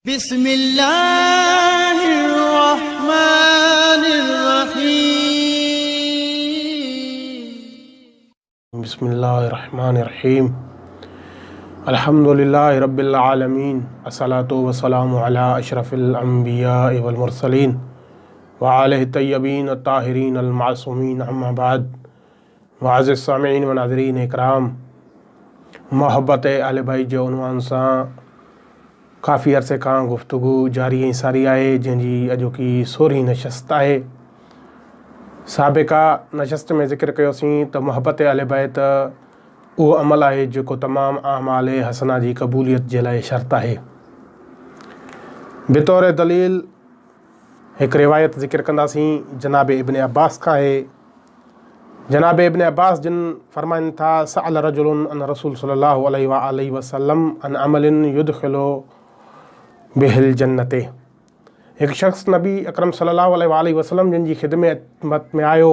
بسم الله الرحمن الرحيم. بسم الله الرحمن الرحيم الحمد لله رب العالمين الصلاة والسلام على اشرف الانبياء والمرسلين وآله الطيبين الطاهرين المعصومين اما بعد معزز سامعين و ناظرين اڪرام محبت اهل بيت جي عنوان سان ڪافي عرصي کان گفتگو جاري ۽ ساري آهي جنهن جي اڄوڪي سورهين نشست آهي. سابقه نشست ۾ ذڪر ڪيوسين ته محبت اهل بيت اهو عمل آهي جيڪو تمام اعمال حسنه جي قبوليت جي لاء شرط آهي. بطور دليل هڪ روايت ذڪر ڪنداسين جناب ابن عباس کان آهي. جناب ابن عباس جن فرمائن ٿا، سأل رجل عن رسول صلي الله عليه وآله وسلم عن عمل يدخل به الجنة هڪ شخص نبي اڪرم صلي الله عليه وآله وسلم جن جي خدمت ۾ آيو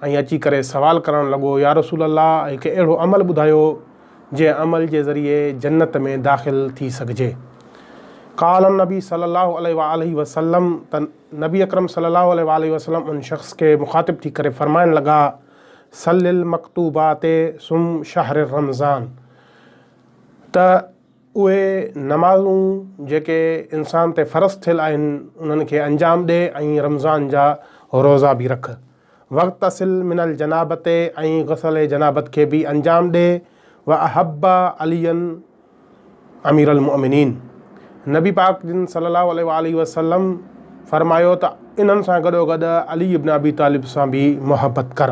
۽ اچي ڪري سوال ڪرڻ لڳو، يا رسول الله هڪ اهڙو عمل ٻڌايو جنهن عمل جي ذريعي جنت ۾ داخل ٿي سگهجي. قال النبي صلي الله عليه وآله وسلم ته نبي اڪرم صلي الله عليه وآله وسلم ان شخص کي مخاطب ٿي ڪري فرمائڻ لڳا، صل المڪتوبات صم شهر رمضان ته اهي نمازون جيڪي انسان تي فرض ٿيل آهن انهن کي انجام ڏي ۽ رمضان جا روزا به رک. واغتسل من الجنابت ۽ غسل جنابت کي به انجام ڏي واحب عليا امير المؤمنين نبي پاڪ جن صلي الله عليه واٰله وسلم فرمايو ته انهن سان گڏو گڏ علي ابن ابي طالب سان به محبت ڪر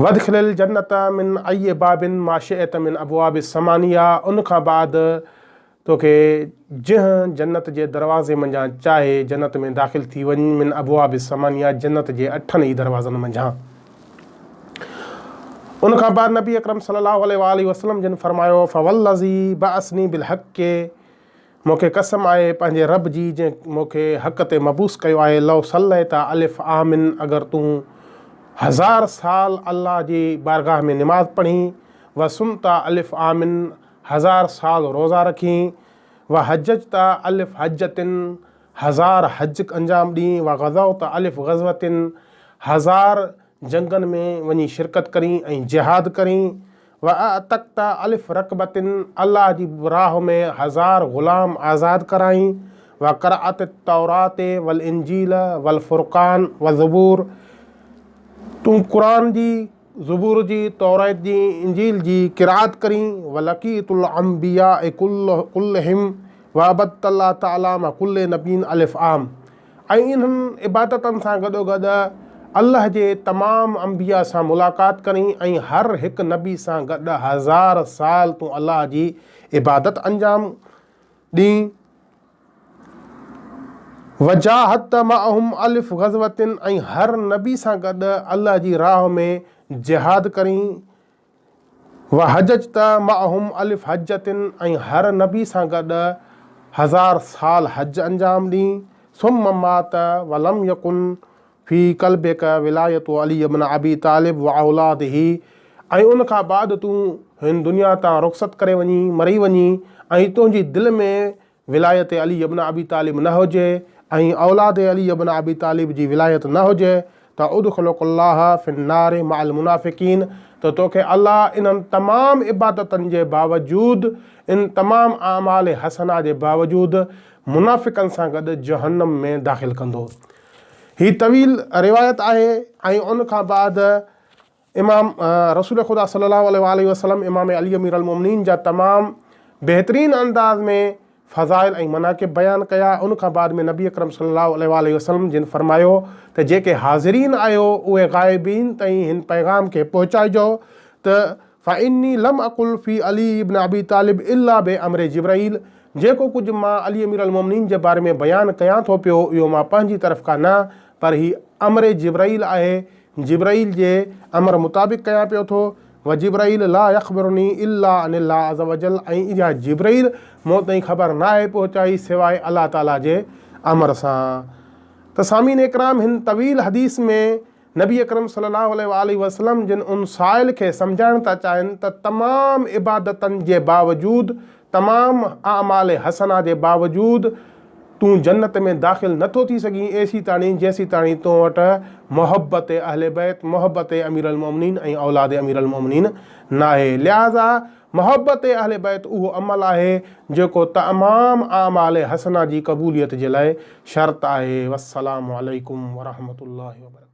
وادخل الجنت من اي باب ما شئت من ابواب الثمانيه ان کان بعد توکي جنهن جنت جي دروازي منجهان چاهي جنت ۾ داخل ٿي وڃ، من ابواب الثمانيه جنت جي اٺن ئي دروازن منجهان. ان کان بعد نبي اڪرم صلي الله عليه واٰله وسلم جن فرمايو، فوالذي بعثني بالحق مون کي قسم آهي پنهنجي رب جي جنهن مون کي حق تي مبعوث ڪيو آهي، لو صليت الف عام اگر تون هزار سال الله جي بارگاهه ۾ نماز پڙهين، وصمت الف عام هزار سال روزا رکين، و حججت الف حجة هزار حج انجام ڏين، و غزوت الف غزوة هزار جنگن ۾ وڃي شرڪت ڪرين ۽ جهاد ڪرين، و اعتقت الف رقبة الله جي راهه ۾ هزار غلام آزاد ڪرائين، و قرأت التوراة والانجيل والفرقان والزبور تون قرآن جي زبور جي، توريت جي، انجيل جي قرائت ڪرين، ولقيت الانبياء ڪلهم وعبدت الله تعالي مع ڪل نبي الف عام ۽ انهن عبادتن سان گڏوگڏ الله جي تمام انبياء سان ملاقات ڪرين ۽ هر هڪ نبي سان گڏ هزار سال تون الله جي عبادت انجام ڏين. وجاهدت معهم الف غزوة ۽ هر نبي سان گڏ الله جي راهه ۾ جهاد ڪرين، وحججت معهم الف حجة ۽ هر نبي سان گڏ هزار سال حج انجام ڏين، ثم مات ولم يڪن في قلبک ولاية علي بن ابي طالب واولاده ۽ ان کان بعد تون هن دنيا تان رخصت ڪري وڃين، مري وڃين ۽ تنهنجي دل ۾ ولايت علي ابن ابي طالب نه هجي ۽ اولاد علي ابن ابي طالب جي ولايت نه هجي ته ادخلک الله في النار مع المنافقين ته توکي الله انهن تمام عبادتن جي باوجود ان تمام اعمال حسنه جي باوجود منافقن سان گڏ جهنم ۾ داخل ڪندو. هي طويل روايت آهي ۽ ان کان بعد امام رسول خدا صلي الله عليه واٰله وسلم امام علي امير المومنين جا تمام بهترين انداز ۾ فضائل ۽ مناقب بيان ڪيا ان کان بعد ۾ نبي اڪرم صلي الله عليه واٰله وسلم جن فرمايو ته جيڪي حاضرين آهيو اهي غائبين تائين هن پيغام کي پهچائجو ته فاني لم اقل في علي ابن ابي طالب الا بامر جبرائيل جيڪو ڪجهه مان علي امير المومنين جي باري ۾ بيان ڪيان ٿو پيو اهو مان پنهنجي طرف کان نه پر هي امر جبرائيل آهي جبرائيل جي امر مطابق ڪيان پيو ٿو، وجبرائيل لا يخبرني الا عن الله عز وجل ۽ اها جبرائيل مون تائين خبر ناهي پهچائي سواء الله تعالي جي امر سان. ته سامعين اڪرام هن طويل حديث ۾ نبي اڪرم صلي الله عليه واٰله وسلم جن ان سائل کي سمجهائڻ ٿا چاهين ته تمام عبادتن جي باوجود تمام اعمال حسنه جي باوجود تون جنت ۾ داخل نه ٿو ٿي سگهين ايسيتاڻي جيسيتاڻي تو وٽ محبت اهل بيت، محبت امير المومنين ۽ اولاد امير المومنين ناهي. لهٰذا محبت اهل بيت اهو عمل آهي جيڪو تمام اعمال حسنه جي قبوليت جي لاء شرط آهي. والسلام عليڪم ورحمة الله وبرڪاته.